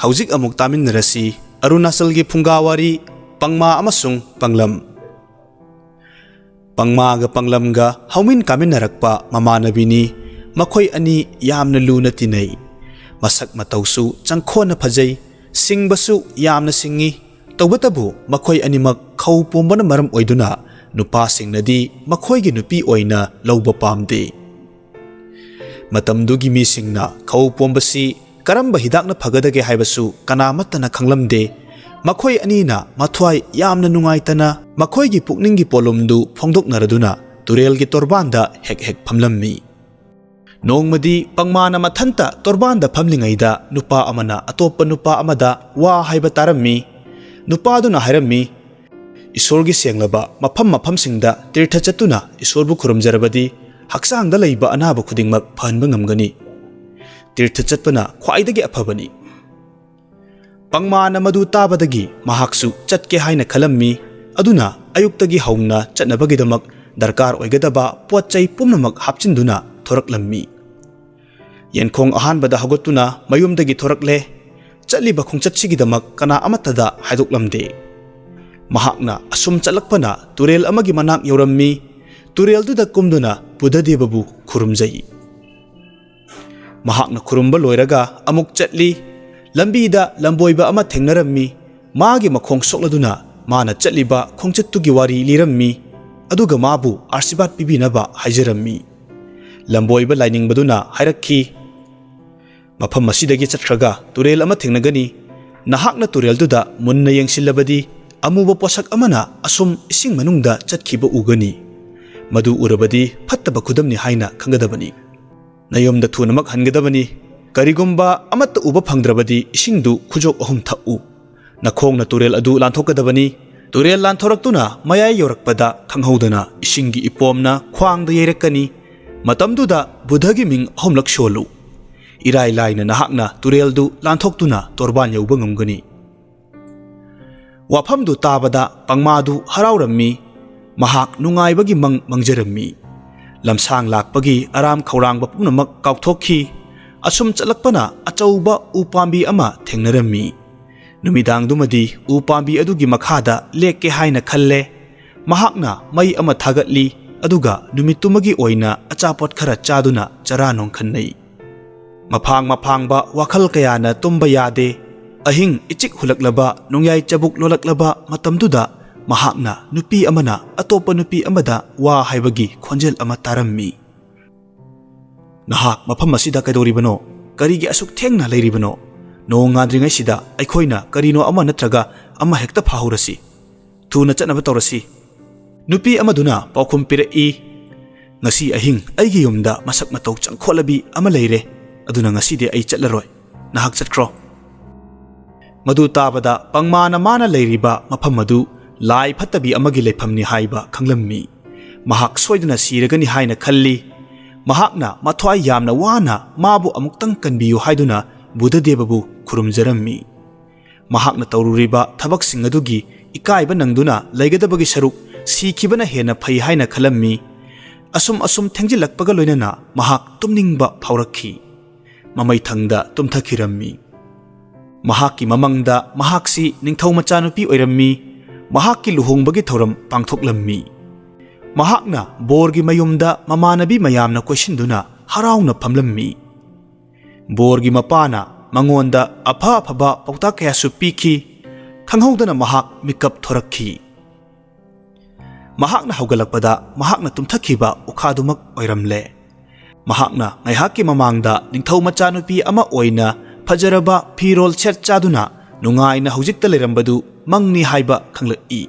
ꯍꯧꯖꯤꯛ ꯑꯃꯨꯛ ꯇꯥꯃꯤꯟꯅꯔꯁꯤ ꯑꯔꯨꯅꯥꯆꯜꯒꯤ ꯐꯨꯡꯒꯥꯋꯥꯔꯤ, ꯄꯪꯃꯥ ꯑꯃꯁꯨꯡ ꯄꯪꯂꯝ꯫ ꯄꯪꯃꯥꯒ ꯄꯪꯂꯝꯒ ꯍꯧꯃꯤꯟ ꯀꯥꯃꯤꯟꯅꯔꯛꯄ ꯃꯃꯥꯟꯅꯕꯤꯅꯤ꯫ ꯃꯈꯣꯏ ꯑꯅꯤ ꯌꯥꯝꯅ ꯂꯨꯅ ꯇꯤꯟꯅꯩ꯫ ꯃꯁꯛ ꯃꯇꯧꯁꯨ ꯆꯪꯈꯣꯟꯅ ꯐꯖꯩ, ꯁꯤꯡꯕꯁꯨ ꯌꯥꯝꯅ ꯁꯤꯡꯉꯤ꯫ ꯇꯧꯕꯇꯕꯨ ꯃꯈꯣꯏ ꯑꯅꯤꯃꯛ ꯈꯧ ꯄꯣꯝꯕꯅ ꯃꯔꯝ ꯑꯣꯏꯗꯨꯅ ꯅꯨꯄꯥꯁꯤꯡꯅꯗꯤ ꯃꯈꯣꯏꯒꯤ ꯅꯨꯄꯤ ꯑꯣꯏꯅ ꯂꯧꯕ ꯄꯥꯝꯗꯦ꯫ ꯃꯇꯝꯗꯨꯒꯤ ꯃꯤꯁꯤꯡꯅ ꯈꯧ ꯄꯣꯝꯕꯁꯤ ꯀꯔꯝꯕ ꯍꯤꯗꯥꯛꯅ ꯐꯒꯗꯒꯦ ꯍꯥꯏꯕꯁꯨ ꯀꯅꯥꯃꯠꯇꯅ ꯈꯪꯂꯝꯗꯦ꯫ ꯃꯈꯣꯏ ꯑꯅꯤꯅ ꯃꯊ꯭ꯋꯥꯏ ꯌꯥꯝꯅ ꯅꯨꯡꯉꯥꯏꯇꯅ ꯃꯈꯣꯏꯒꯤ ꯄꯨꯛꯅꯤꯡꯒꯤ ꯄꯣꯠꯂꯨꯝꯗꯨ ꯐꯣꯡꯗꯣꯛꯅꯔꯗꯨꯅ ꯇꯨꯔꯦꯜꯒꯤ ꯇꯣꯔꯕꯥꯟꯗ ꯍꯦꯛ ꯍꯦꯛ ꯐꯝꯂꯝꯃꯤ꯫ ꯅꯣꯡꯃꯗꯤ ꯄꯪꯃꯥꯅ ꯃꯊꯟꯇ ꯇꯣꯔꯕꯥꯟꯗ ꯐꯝꯂꯤꯉꯩꯗ ꯅꯨꯄꯥ ꯑꯃꯅ ꯑꯇꯣꯞꯄ ꯅꯨꯄꯥ ꯑꯃꯗ ꯋꯥ ꯍꯥꯏꯕ ꯇꯥꯔꯝꯃꯤ꯫ ꯅꯨꯄꯥꯗꯨꯅ ꯍꯥꯏꯔꯝꯃꯤ, "ꯏꯁꯣꯔꯒꯤ ꯁꯦꯡꯂꯕ ꯃꯐꯝ ꯃꯐꯝꯁꯤꯡꯗ ꯇꯤꯔꯊ ꯆꯠꯇꯨꯅ ꯏꯁꯣꯔꯕꯨ ꯈꯨꯔꯨꯝꯖꯔꯕꯗꯤ ꯍꯛꯆꯥꯡꯗ ꯂꯩꯕ ꯑꯅꯥꯕ ꯈꯨꯗꯤꯡꯃꯛ ꯐꯍꯟꯕ ꯉꯝꯒꯅꯤ꯫ ꯇꯤꯔꯊ ꯆꯠꯄꯅ ꯈ꯭ꯋꯥꯏꯗꯒꯤ ꯑꯐꯕꯅꯤ"꯫ ꯄꯪꯃꯥꯅ ꯃꯗꯨ ꯇꯥꯕꯗꯒꯤ ꯃꯍꯥꯛꯁꯨ ꯆꯠꯀꯦ ꯍꯥꯏꯅ ꯈꯜꯂꯝꯃꯤ꯫ ꯑꯗꯨꯅ ꯑꯌꯨꯛꯇꯒꯤ ꯍꯧꯅ ꯆꯠꯅꯕꯒꯤꯗꯃꯛ ꯗꯔꯀꯥꯔ ꯑꯣꯏꯒꯗꯕ ꯄꯣꯠ ꯆꯩ ꯄꯨꯝꯅꯃꯛ ꯍꯥꯞꯆꯤꯟꯗꯨꯅ ꯊꯣꯔꯛꯂꯝꯃꯤ꯫ ꯌꯦꯟꯈꯣꯡ ꯑꯍꯥꯟꯕꯗ ꯍꯧꯒꯠꯇꯨꯅ ꯃꯌꯨꯝꯗꯒꯤ ꯊꯣꯔꯛꯂꯦ꯫ ꯆꯠꯂꯤꯕ ꯈꯣꯡꯆꯠꯁꯤꯒꯤꯗꯃꯛ ꯀꯅꯥ ꯑꯃꯠꯇꯗ ꯍꯥꯏꯗꯣꯛꯂꯝꯗꯦ꯫ ꯃꯍꯥꯛꯅ ꯑꯁꯨꯝ ꯆꯠꯂꯛꯄꯅ ꯇꯨꯔꯦꯜ ꯑꯃꯒꯤ ꯃꯅꯥꯛ ꯌꯧꯔꯝꯃꯤ꯫ ꯇꯨꯔꯦꯜꯗꯨꯗ ꯀꯨꯝꯗꯨꯅ ꯕꯨꯙꯗꯦꯕꯕꯨ ꯈꯨꯔꯨꯝꯖꯩ꯫ ꯃꯍꯥꯛꯅ ꯈꯨꯔꯨꯝꯕ ꯂꯣꯏꯔꯒ ꯑꯃꯨꯛ ꯆꯠꯂꯤ꯫ ꯂꯝꯕꯤꯗ ꯂꯝꯕꯣꯏꯕ ꯑꯃ ꯊꯦꯡꯅꯔꯝꯃꯤ꯫ ꯃꯥꯒꯤ ꯃꯈꯣꯡ ꯁꯣꯛꯂꯗꯨꯅ ꯃꯥꯅ ꯆꯠꯂꯤꯕ ꯈꯣꯡꯆꯠꯇꯨꯒꯤ ꯋꯥꯔꯤ ꯂꯤꯔꯝꯃꯤ꯫ ꯑꯗꯨꯒ ꯃꯥꯕꯨ ꯑꯥꯁꯤꯔꯕꯥꯗ ꯄꯤꯕꯤꯅꯕ ꯍꯥꯏꯖꯔꯝꯃꯤ꯫ ꯂꯝꯕꯣꯏꯕ ꯂꯥꯏꯅꯤꯡꯕꯗꯨꯅ ꯍꯥꯏꯔꯛꯈꯤ, "ꯃꯐꯝ ꯑꯁꯤꯗꯒꯤ ꯆꯠꯈ꯭ꯔꯒ ꯇꯨꯔꯦꯜ ꯑꯃ ꯊꯦꯡꯅꯒꯅꯤ꯫ ꯅꯍꯥꯛꯅ ꯇꯨꯔꯦꯜꯗꯨꯗ ꯃꯨꯟꯅ ꯌꯦꯡꯁꯤꯜꯂꯕꯗꯤ ꯑꯃꯨꯕ ꯄꯣꯠꯁꯛ ꯑꯃꯅ ꯑꯁꯨꯝ ꯏꯁꯤꯡ ꯃꯅꯨꯡꯗ ꯆꯠꯈꯤꯕ ꯎꯒꯅꯤ꯫ ꯃꯗꯨ ꯎꯔꯕꯗꯤ ꯐꯠꯇꯕ ꯈꯨꯗꯝꯅꯤ ꯍꯥꯏꯅ ꯈꯪꯒꯗꯕꯅꯤ꯫ ꯅꯌꯨꯝꯗ ꯊꯨꯅꯃꯛ ꯍꯟꯒꯗꯕꯅꯤ꯫ ꯀꯔꯤꯒꯨꯝꯕ ꯑꯃꯠꯇ ꯎꯕ ꯐꯪꯗ꯭ꯔꯕꯗꯤ ꯏꯁꯤꯡꯗꯨ ꯈꯨꯖꯣꯞ ꯑꯍꯨꯝ ꯊꯛꯎ꯫ ꯅꯈꯣꯡꯅ ꯇꯨꯔꯦꯜ ꯑꯗꯨ ꯂꯥꯟꯊꯣꯛꯀꯗꯕꯅꯤ꯫ ꯇꯨꯔꯦꯜ ꯂꯥꯟꯊꯣꯔꯛꯇꯨꯅ ꯃꯌꯥꯏ ꯌꯧꯔꯛꯄꯗ ꯈꯪꯍꯧꯗꯅ ꯏꯁꯤꯡꯒꯤ ꯏꯄꯣꯝꯅ ꯈ꯭ꯋꯥꯡꯗ ꯌꯩꯔꯛꯀꯅꯤ꯫ ꯃꯇꯝꯗꯨꯗ ꯕꯨꯙꯒꯤ ꯃꯤꯡ ꯑꯍꯨꯝꯂꯛ ꯁꯣꯜꯂꯨ꯫ ꯏꯔꯥꯏ ꯂꯥꯏꯅ ꯅꯍꯥꯛꯅ ꯇꯨꯔꯦꯜꯗꯨ ꯂꯥꯟꯊꯣꯛꯇꯨꯅ ꯇꯣꯔꯕꯥꯟ ꯌꯧꯕ ꯉꯝꯒꯅꯤ"꯫ ꯋꯥꯐꯝꯗꯨ ꯇꯥꯕꯗ ꯄꯪꯃꯥꯗꯨ ꯍꯔꯥꯎꯔꯝꯃꯤ꯫ ꯃꯍꯥꯛ ꯅꯨꯡꯉꯥꯏꯕꯒꯤ ꯃꯪ ꯃꯪꯖꯔꯝꯃꯤ꯫ ꯂꯝꯁꯥꯡ ꯂꯥꯛꯄꯒꯤ ꯑꯔꯥꯝ ꯈꯧꯔꯥꯡꯕ ꯄꯨꯝꯅꯃꯛ ꯀꯥꯎꯊꯣꯛꯈꯤ꯫ ꯑꯁꯨꯝ ꯆꯠꯂꯛꯄꯅ ꯑꯆꯧꯕ ꯎ ꯄꯥꯝꯕꯤ ꯑꯃ ꯊꯦꯡꯅꯔꯝꯃꯤ꯫ ꯅꯨꯃꯤꯗꯥꯡꯗꯨꯃꯗꯤ ꯎ ꯄꯥꯝꯕꯤ ꯑꯗꯨꯒꯤ ꯃꯈꯥꯗ ꯂꯦꯛꯀꯦ ꯍꯥꯏꯅ ꯈꯜꯂꯦ꯫ ꯃꯍꯥꯛꯅ ꯃꯩ ꯑꯃ ꯊꯥꯒꯠꯂꯤ, ꯑꯗꯨꯒ ꯅꯨꯃꯤꯠꯇꯨꯃꯒꯤ ꯑꯣꯏꯅ ꯑꯆꯥꯄꯣꯠ ꯈꯔ ꯆꯥꯗꯨꯅ ꯆꯔꯥ ꯅꯣꯡꯈꯟꯅꯩ꯫ ꯃꯐꯥꯡ ꯃꯐꯥꯡꯕ ꯋꯥꯈꯜ ꯀꯌꯥꯅ ꯇꯨꯝꯕ ꯌꯥꯗꯦ꯫ ꯑꯍꯤꯡ ꯏꯆꯤꯛ ꯍꯨꯜꯂꯛꯂꯕ, ꯅꯣꯡꯌꯥꯏ ꯆꯕꯨꯛ ꯂꯣꯜꯂꯛꯂꯕ ꯃꯇꯝꯗꯨꯗ ꯃꯍꯥꯛꯅ ꯅꯨꯄꯤ ꯑꯃꯅ ꯑꯇꯣꯞꯄ ꯅꯨꯄꯤ ꯑꯃꯗ ꯋꯥ ꯍꯥꯏꯕꯒꯤ ꯈꯣꯟꯖꯦꯜ ꯑꯃ ꯇꯥꯔꯝꯃꯤ꯫ "ꯅꯍꯥꯛ ꯃꯐꯝ ꯑꯁꯤꯗ ꯀꯩꯗꯧꯔꯤꯕꯅꯣ? ꯀꯔꯤꯒꯤ ꯑꯁꯨꯛ ꯊꯦꯡꯅ ꯂꯩꯔꯤꯕꯅꯣ? ꯅꯣꯡ ꯉꯥꯟꯗ꯭ꯔꯤꯉꯩꯁꯤꯗ ꯑꯩꯈꯣꯏꯅ ꯀꯔꯤꯅꯣ ꯑꯃ ꯅꯠꯇ꯭ꯔꯒ ꯑꯃ ꯍꯦꯛꯇ ꯐꯥꯍꯧꯔꯁꯤ꯫ ꯊꯨꯅ ꯆꯠꯅꯕ ꯇꯧꯔꯁꯤ꯫" ꯅꯨꯄꯤ ꯑꯃꯗꯨꯅ ꯄꯥꯎꯈꯨꯝ ꯄꯤꯔꯛꯏ, "ꯉꯁꯤ ꯑꯍꯤꯡ ꯑꯩꯒꯤ ꯌꯨꯝꯗ ꯃꯁꯛ ꯃꯇꯧ ꯆꯪꯈꯣꯠꯂꯕꯤ ꯑꯃ ꯂꯩꯔꯦ, ꯑꯗꯨꯅ ꯉꯁꯤꯗꯤ ꯑꯩ ꯆꯠꯂꯔꯣꯏ꯫ ꯅꯍꯥꯛ ꯆꯠꯈ꯭ꯔꯣ꯫" ꯃꯗꯨ ꯇꯥꯕꯗ ꯄꯪꯃꯥꯅ ꯃꯥꯅ ꯂꯩꯔꯤꯕ ꯃꯐꯝ ꯑꯗꯨ ꯂꯥꯏ ꯐꯠꯇꯕꯤ ꯑꯃꯒꯤ ꯂꯩꯐꯝꯅꯤ ꯍꯥꯏꯕ ꯈꯪꯂꯝꯃꯤ꯫ ꯃꯍꯥꯛ ꯁꯣꯏꯗꯅ ꯁꯤꯔꯒꯅꯤ ꯍꯥꯏꯅ ꯈꯜꯂꯤ꯫ ꯃꯍꯥꯛꯅ ꯃꯊ꯭ꯋꯥꯏ ꯌꯥꯝꯅ ꯋꯥꯅ ꯃꯥꯕꯨ ꯑꯃꯨꯛꯇꯪ ꯀꯟꯕꯤꯌꯨ ꯍꯥꯏꯗꯨꯅ ꯕꯨꯙꯗꯦꯕꯕꯨ ꯈꯨꯔꯨꯝꯖꯔꯝꯃꯤ꯫ ꯃꯍꯥꯛꯅ ꯇꯧꯔꯨꯔꯤꯕ ꯊꯕꯛꯁꯤꯡ ꯑꯗꯨꯒꯤ ꯏꯀꯥꯏꯕ ꯅꯪꯗꯨꯅ ꯂꯩꯒꯗꯕꯒꯤ ꯁꯔꯨꯛ ꯁꯤꯈꯤꯕꯅ ꯍꯦꯟꯅ ꯐꯩ ꯍꯥꯏꯅ ꯈꯜꯂꯝꯃꯤ꯫ ꯑꯁꯨꯝ ꯑꯁꯨꯝ ꯊꯦꯡꯖꯤꯜꯂꯛꯄꯒ ꯂꯣꯏꯅꯅ ꯃꯍꯥꯛ ꯇꯨꯝꯅꯤꯡꯕ ꯐꯥꯎꯔꯛꯈꯤ꯫ ꯃꯃꯩꯊꯪꯗ ꯇꯨꯝꯊꯈꯤꯔꯝꯃꯤ꯫ ꯃꯍꯥꯛꯀꯤ ꯃꯃꯪꯗ ꯃꯍꯥꯛꯁꯤ ꯅꯤꯡꯊꯧ ꯃꯆꯥꯅꯨꯄꯤ ꯑꯣꯏꯔꯝꯃꯤ꯫ ꯃꯍꯥꯛꯀꯤ ꯂꯨꯍꯣꯡꯕꯒꯤ ꯊꯧꯔꯝ ꯄꯥꯡꯊꯣꯛꯂꯝꯃꯤ꯫ ꯃꯍꯥꯛꯅ ꯕꯣꯔꯒꯤ ꯃꯌꯨꯝꯗ ꯃꯃꯥꯟꯅꯕꯤ ꯃꯌꯥꯝꯅ ꯀꯣꯏꯁꯤꯟꯗꯨꯅ ꯍꯔꯥꯎꯅ ꯐꯝꯂꯝꯃꯤ꯫ ꯕꯣꯔꯒꯤ ꯃꯄꯥꯅ ꯃꯉꯣꯟꯗ ꯑꯐ ꯑꯐꯕ ꯄꯥꯎꯇꯥꯛ ꯀꯌꯥꯁꯨ ꯄꯤꯈꯤ꯫ ꯈꯪꯍꯧꯗꯅ ꯃꯍꯥꯛ ꯃꯤꯀꯞ ꯊꯣꯔꯛꯈꯤ꯫ ꯃꯍꯥꯛꯅ ꯍꯧꯒꯠꯂꯛꯄꯗ ꯃꯍꯥꯛꯅ ꯇꯨꯝꯊꯈꯤꯕ ꯎꯈꯥꯗꯨꯃꯛ ꯑꯣꯏꯔꯝꯂꯦ꯫ ꯃꯍꯥꯛꯅ ꯉꯥꯏꯍꯥꯛꯀꯤ ꯃꯃꯥꯡꯗ ꯅꯤꯡꯊꯧ ꯃꯆꯥꯅꯨꯄꯤ ꯑꯃ ꯑꯣꯏꯅ ꯐꯖꯔꯕ ꯐꯤꯔꯣꯜ ꯁꯦꯠ ꯆꯥꯗꯨꯅ ꯅꯨꯡꯉꯥꯏꯅ ꯍꯧꯖꯤꯛꯇ ꯂꯩꯔꯝꯕꯗꯨ ꯃꯪꯅꯤ ꯍꯥꯏꯕ ꯈꯪꯂꯛꯏ꯫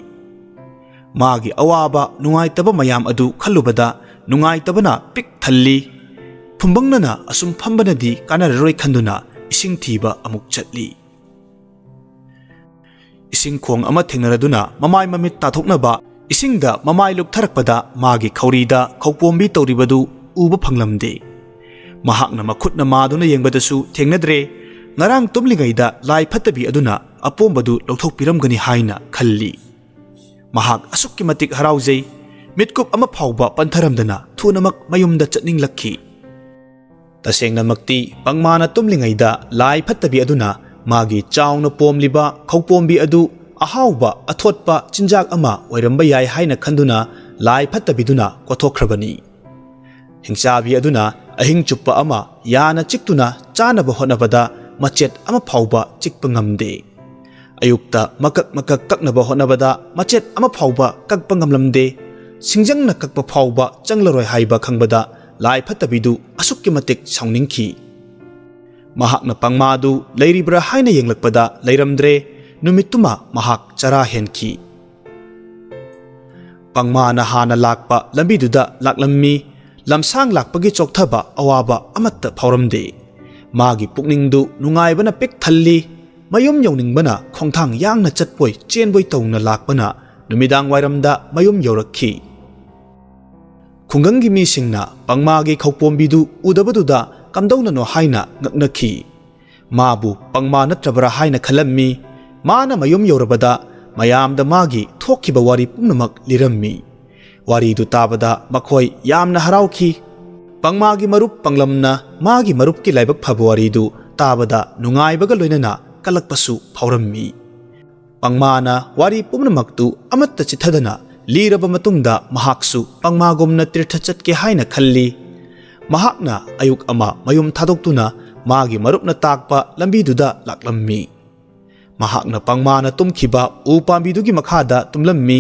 ꯃꯥꯒꯤ ꯑꯋꯥꯕ ꯅꯨꯡꯉꯥꯏꯇꯕ ꯃꯌꯥꯝ ꯑꯗꯨ ꯈꯜꯂꯨꯕꯗ ꯅꯨꯡꯉꯥꯏꯇꯕꯅ ꯄꯤꯛ ꯊꯜꯂꯤ꯫ ꯐꯨꯝꯕꯪꯅꯅ ꯑꯁꯨꯝ ꯐꯝꯕꯅꯗꯤ ꯀꯥꯟꯅꯔꯔꯣꯏ ꯈꯟꯗꯨꯅ ꯏꯁꯤꯡ ꯊꯤꯕ ꯑꯃꯨꯛ ꯆꯠꯂꯤ꯫ ꯏꯁꯤꯡ ꯈꯣꯡ ꯑꯃ ꯊꯦꯡꯅꯔꯗꯨꯅ ꯃꯃꯥꯏ ꯃꯃꯤꯠ ꯇꯥꯊꯣꯛꯅꯕ ꯏꯁꯤꯡꯗ ꯃꯃꯥꯏ ꯂꯨꯞꯊꯔꯛꯄꯗ ꯃꯥꯒꯤ ꯈꯧꯔꯤꯗ ꯈꯧꯄꯣꯝꯕꯤ ꯇꯧꯔꯤꯕꯗꯨ ꯎꯕ ꯐꯪꯂꯝꯗꯦ꯫ ꯃꯍꯥꯛꯅ ꯃꯈꯨꯠꯅ ꯃꯥꯗꯨꯅ ꯌꯦꯡꯕꯗꯁꯨ ꯊꯦꯡꯅꯗ꯭ꯔꯦ꯫ ꯉꯔꯥꯡ ꯇꯨꯝꯂꯤꯉꯩꯗ ꯂꯥꯏ ꯐꯠꯇꯕꯤ ꯑꯗꯨꯅ ꯑꯄꯣꯝꯕꯗꯨ ꯂꯧꯊꯣꯛꯄꯤꯔꯝꯒꯅꯤ ꯍꯥꯏꯅ ꯈꯜꯂꯤ꯫ ꯃꯍꯥꯛ ꯑꯁꯨꯛꯀꯤ ꯃꯇꯤꯛ ꯍꯔꯥꯎꯖꯩ, ꯃꯤꯠꯀꯨꯞ ꯑꯃ ꯐꯥꯎꯕ ꯄꯟꯊꯔꯝꯗꯅ ꯊꯨꯅꯃꯛ ꯃꯌꯨꯝꯗ ꯆꯠꯅꯤꯡꯂꯛꯈꯤ꯫ ꯇꯁꯦꯡꯅꯃꯛꯇꯤ ꯄꯪꯃꯥꯅ ꯇꯨꯝꯂꯤꯉꯩꯗ ꯂꯥꯏ ꯐꯠꯇꯕꯤ ꯑꯗꯨꯅ ꯃꯥꯒꯤ ꯆꯥꯎꯅ ꯄꯣꯝꯂꯤꯕ ꯈꯧꯄꯣꯝꯕꯤ ꯑꯗꯨ ꯑꯍꯥꯎꯕ ꯑꯊꯣꯠꯄ ꯆꯤꯟꯖꯥꯛ ꯑꯃ ꯑꯣꯏꯔꯝꯕ ꯌꯥꯏ ꯍꯥꯏꯅ ꯈꯟꯗꯨꯅ ꯂꯥꯏ ꯐꯠꯇꯕꯤꯗꯨꯅ ꯀꯣꯊꯣꯛꯈ꯭ꯔꯕꯅꯤ꯫ ꯍꯤꯡꯆꯥꯕꯤ ꯑꯗꯨꯅ ꯑꯍꯤꯡ ꯆꯨꯞꯄ ꯑꯃ ꯌꯥꯅ ꯆꯤꯛꯇꯨꯅ ꯆꯥꯅꯕ ꯍꯣꯠꯅꯕꯗ ꯃꯆꯦꯠ ꯑꯃ ꯐꯥꯎꯕ ꯆꯤꯛꯄ ꯉꯝꯗꯦ꯫ ꯑꯌꯨꯛꯇ ꯃꯀꯛ ꯃꯀꯛ ꯀꯛꯅꯕ ꯍꯣꯠꯅꯕꯗ ꯃꯆꯦꯠ ꯑꯃ ꯐꯥꯎꯕ ꯀꯛꯄ ꯉꯝꯂꯝꯗꯦ꯫ ꯁꯤꯡꯖꯪꯅ ꯀꯛꯄ ꯐꯥꯎꯕ ꯆꯪꯂꯔꯣꯏ ꯍꯥꯏꯕ ꯈꯪꯕꯗ ꯂꯥꯏ ꯐꯠꯇꯕꯤꯗꯨ ꯑꯁꯨꯛꯀꯤ ꯃꯇꯤꯛ ꯁꯥꯎꯅꯤꯡꯈꯤ꯫ ꯃꯍꯥꯛꯅ ꯄꯪꯃꯥꯗꯨ ꯂꯩꯔꯤꯕ꯭ꯔꯥ ꯍꯥꯏꯅ ꯌꯦꯡꯂꯛꯄꯗ ꯂꯩꯔꯝꯗ꯭ꯔꯦ꯫ ꯅꯨꯃꯤꯠꯇꯨꯃ ꯃꯍꯥꯛ ꯆꯔꯥ ꯍꯦꯟꯈꯤ꯫ ꯄꯪꯃꯥꯅ ꯍꯥꯟꯅ ꯂꯥꯛꯄ ꯂꯝꯕꯤꯗꯨꯗ ꯂꯥꯛꯂꯝꯃꯤ꯫ ꯂꯝꯁꯥꯡ ꯂꯥꯛꯄꯒꯤ ꯆꯣꯛꯊꯕ ꯑꯋꯥꯕ ꯑꯃꯠꯇ ꯐꯥꯎꯔꯝꯗꯦ꯫ ꯃꯥꯒꯤ ꯄꯨꯛꯅꯤꯡꯗꯨ ꯅꯨꯡꯉꯥꯏꯕꯅ ꯄꯤꯛ ꯊꯜꯂꯤ꯫ ꯃꯌꯨꯝ ꯌꯧꯅꯤꯡꯕꯅ ꯈꯣꯡꯊꯥꯡ ꯌꯥꯡꯅ ꯆꯠꯄꯣꯏ ꯆꯦꯟꯕꯣꯏ ꯇꯧꯅ ꯂꯥꯛꯄꯅ ꯅꯨꯃꯤꯗꯥꯡ ꯋꯥꯏꯔꯝꯗ ꯃꯌꯨꯝ ꯌꯧꯔꯛꯈꯤ꯫ ꯈꯨꯡꯒꯪꯒꯤ ꯃꯤꯁꯤꯡꯅ ꯄꯪꯃꯥꯒꯤ ꯈꯧꯄꯣꯝꯕꯤꯗꯨ ꯎꯗꯕꯗꯨꯗ ꯀꯝꯗꯧꯅꯅꯣ ꯍꯥꯏꯅ ꯉꯛꯅꯈꯤ꯫ ꯃꯥꯕꯨ ꯄꯪꯃꯥ ꯅꯠꯇ꯭ꯔꯕ꯭ꯔꯥ ꯍꯥꯏꯅ ꯈꯜꯂꯝꯃꯤ꯫ ꯃꯥꯅ ꯃꯌꯨꯝ ꯌꯧꯔꯕꯗ ꯃꯌꯥꯝꯗ ꯃꯥꯒꯤ ꯊꯣꯛꯈꯤꯕ ꯋꯥꯔꯤ ꯄꯨꯝꯅꯃꯛ ꯂꯤꯔꯝꯃꯤ꯫ ꯋꯥꯔꯤꯗꯨ ꯇꯥꯕꯗ ꯃꯈꯣꯏ ꯌꯥꯝꯅ ꯍꯔꯥꯎꯈꯤ꯫ ꯄꯪꯃꯥꯒꯤ ꯃꯔꯨꯞ ꯄꯪꯂꯝꯅ ꯃꯥꯒꯤ ꯃꯔꯨꯞꯀꯤ ꯂꯥꯏꯕꯛ ꯐꯕ ꯋꯥꯔꯤꯗꯨ ꯇꯥꯕꯗ ꯅꯨꯡꯉꯥꯏꯕꯒ ꯂꯣꯏꯅꯅ ꯀꯂꯛꯄꯁꯨ ꯐꯥꯎꯔꯝꯃꯤ꯫ ꯄꯪꯃꯥꯅ ꯋꯥꯔꯤ ꯄꯨꯝꯅꯃꯛꯇꯨ ꯑꯃꯠꯇ ꯆꯤꯠꯊꯗꯅ ꯂꯤꯔꯕ ꯃꯇꯨꯡꯗ ꯃꯍꯥꯛꯁꯨ ꯄꯪꯃꯥꯒꯨꯝꯅ ꯇꯤꯔꯊ ꯆꯠꯀꯦ ꯍꯥꯏꯅ ꯈꯜꯂꯤ꯫ ꯃꯍꯥꯛꯅ ꯑꯌꯨꯛ ꯑꯃ ꯃꯌꯨꯝ ꯊꯥꯗꯣꯛꯇꯨꯅ ꯃꯥꯒꯤ ꯃꯔꯨꯞꯅ ꯇꯥꯛꯄ ꯂꯝꯕꯤꯗꯨꯗ ꯂꯥꯛꯂꯝꯃꯤ꯫ ꯃꯍꯥꯛꯅ ꯄꯪꯃꯥꯅ ꯇꯨꯝꯈꯤꯕ ꯎ ꯄꯥꯝꯕꯤꯗꯨꯒꯤ ꯃꯈꯥꯗ ꯇꯨꯝꯂꯝꯃꯤ꯫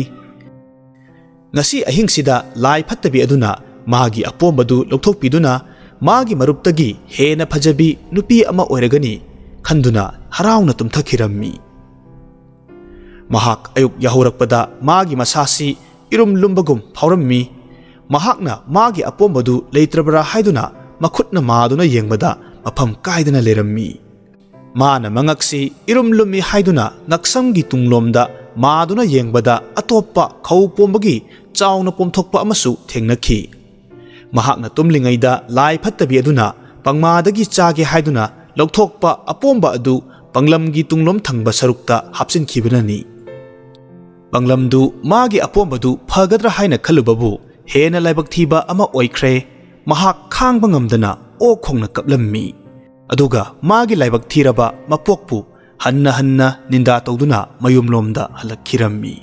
ꯉꯁꯤ ꯑꯍꯤꯡꯁꯤꯗ ꯂꯥꯏ ꯐꯠꯇꯕꯤ ꯑꯗꯨꯅ ꯃꯥꯒꯤ ꯑꯄꯣꯝꯕꯗꯨ ꯂꯧꯊꯣꯛꯄꯤꯗꯨꯅ ꯃꯥꯒꯤ ꯃꯔꯨꯞꯇꯒꯤ ꯍꯦꯟꯅ ꯐꯖꯕꯤ ꯅꯨꯄꯤ ꯑꯃ ꯑꯣꯏꯔꯒꯅꯤ ꯈꯟꯗꯨꯅ ꯍꯔꯥꯎꯅ ꯇꯨꯝꯊꯈꯤꯔꯝꯃꯤ꯫ ꯃꯍꯥꯛ ꯑꯌꯨꯛ ꯌꯥꯍꯧꯔꯛꯄꯗ ꯃꯥꯒꯤ ꯃꯁꯥꯁꯤ ꯏꯔꯨꯝ ꯂꯨꯝꯕꯒꯨꯝ ꯐꯥꯎꯔꯝꯃꯤ꯫ ꯃꯍꯥꯛꯅ ꯃꯥꯒꯤ ꯑꯄꯣꯝꯕꯗꯨ ꯂꯩꯇ꯭ꯔꯕ꯭ꯔꯥ ꯍꯥꯏꯗꯨꯅ ꯃꯈꯨꯠꯅ ꯃꯥꯗꯨꯅ ꯌꯦꯡꯕꯗ ꯃꯐꯝ ꯀꯥꯏꯗꯅ ꯂꯩꯔꯝꯃꯤ꯫ ꯃꯥꯅ ꯃꯉꯛꯁꯤ ꯏꯔꯨꯝ ꯂꯨꯝꯃꯤ ꯍꯥꯏꯗꯨꯅ ꯉꯛꯁꯝꯒꯤ ꯇꯨꯡꯂꯣꯝꯗ ꯃꯥꯗꯨꯅ ꯌꯦꯡꯕꯗ ꯑꯇꯣꯞꯄ ꯈꯧ ꯄꯣꯝꯕꯒꯤ ꯆꯥꯎꯅ ꯄꯣꯝꯊꯣꯛꯄ ꯑꯃꯁꯨ ꯊꯦꯡꯅꯈꯤ꯫ ꯃꯍꯥꯛꯅ ꯇꯨꯝꯂꯤꯉꯩꯗ ꯂꯥꯏ ꯐꯠꯇꯕꯤ ꯑꯗꯨꯅ ꯄꯪꯃꯥꯗꯒꯤ ꯆꯥꯒꯦ ꯍꯥꯏꯗꯨꯅ ꯂꯧꯊꯣꯛꯄ ꯑꯄꯣꯝꯕ ꯑꯗꯨ ꯄꯪꯂꯝꯒꯤ ꯇꯨꯡꯂꯣꯝ ꯊꯪꯕ ꯁꯔꯨꯛꯇ ꯍꯥꯞꯆꯤꯟꯈꯤꯕꯅꯅꯤ꯫ ꯄꯪꯂꯝꯗꯨ ꯃꯥꯒꯤ ꯑꯄꯣꯝꯕꯗꯨ ꯐꯒꯗ꯭ꯔꯥ ꯍꯥꯏꯅ ꯈꯜꯂꯨꯕꯕꯨ ꯍꯦꯟꯅ ꯂꯥꯏꯕꯛ ꯊꯤꯕ ꯑꯃ ꯑꯣꯏꯈ꯭ꯔꯦ꯫ ꯃꯍꯥꯛ ꯈꯥꯡꯕ ꯉꯝꯗꯅ ꯑꯣꯛ ꯈꯣꯡꯅ ꯀꯞꯂꯝꯃꯤ꯫ ꯑꯗꯨꯒ ꯃꯥꯒꯤ ꯂꯥꯏꯕꯛ ꯊꯤꯔꯕ ꯃꯄꯣꯛꯄꯨ ꯍꯟꯅ ꯍꯟꯅ ꯅꯤꯟꯗꯥ ꯇꯧꯗꯨꯅ ꯃꯌꯨꯝꯂꯣꯝꯗ ꯍꯜꯂꯛꯈꯤꯔꯝꯃꯤ꯫